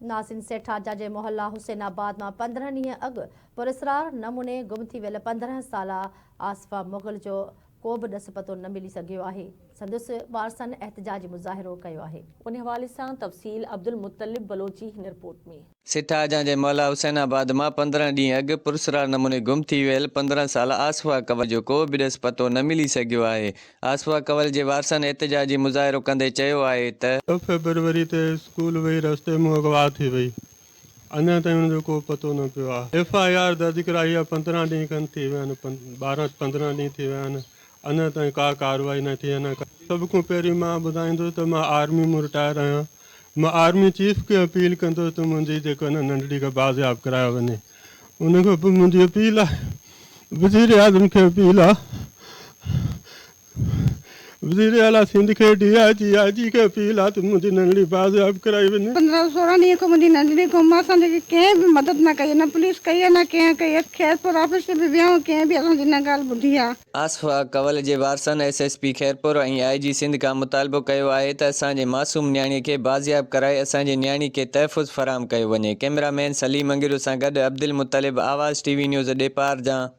ناظرين سيٺارجا جي محلا حسين آباد مان 15 ڏينهن اڳ پراسرار نموني گم ٿي ويل 15 سالا آصفه مغل جو ڪو به ڏس پتو نه ملي سگهيو آهي، سندس وارثن احتجاجي مظاهرو ڪيو آهي. ان حوالي سان تفصيل عبدالمطلب بلوچ جي هن رپورٽ ۾. سيٺارجا جي محلا حسين آباد مان 15 ڏينهن اڳ پراسرار نموني گم ٿي ويل 15 سالا آصفه ڪنول جو ڪو به ڏس پتو نه ملي سگهيو آهي، آصفه ڪنول جي وارثن احتجاجي مظاهرو ڪندي چيو آهي ته. ٻه فيبروري تي اسڪول وئي رستي مان اغوا ٿي وئي اڃا تائين ان جو ڪو پتو نه پيو آهي. ايف I R درج ڪرائي آهي 15 ڏينهن کن ٿي ويا آهن 12 15 ڏينهن ٿي ويا آهن اڃا تائين ڪا ڪارروائي نه ٿي آهي سڀ کان پهرين مان ٻڌائيندس ته مان آرمي مان رٽائر آهيان مان آرمي چيف کي اپيل ڪندس ته منهنجي جيڪو آهي نه ننڍڙي کي بازياب ڪرايو وڃي ان کان پوء منهنجي اپيل آهي وزيراعظم کي اپيل آهي وزيراعليٰ سنڌ کي ڊي I جي آء جي کي اپيل آ ته منهنجي ننڍڙي بازياب ڪرائي وڃي. 15 16 ڏينهن کان منهنجي ننڍڙي گم آ اسان جي ڪنهن به مدد نه ڪئي نه پوليس ڪئي آ نه ڪنهن ڪئي آ خيرپور آفيس تي به ويا آهيون ڪنهن به اسان جي نه ڳالهه ٻڌي آ. آصفه ڪنول جي وارثن ايس ايس پي خيرپور ۽ آء جي سنڌ کان مطالبو ڪيو آهي ته اسان جي معصوم نياڻي کي بازياب ڪرائي اسان جي نياڻي کي تحفظ فراهم ڪيو وڃي ڪئميرا مين سليم انگريو سان گڏ عبدالمطلب آواز ٽي وي نيوز ڏيپارجان.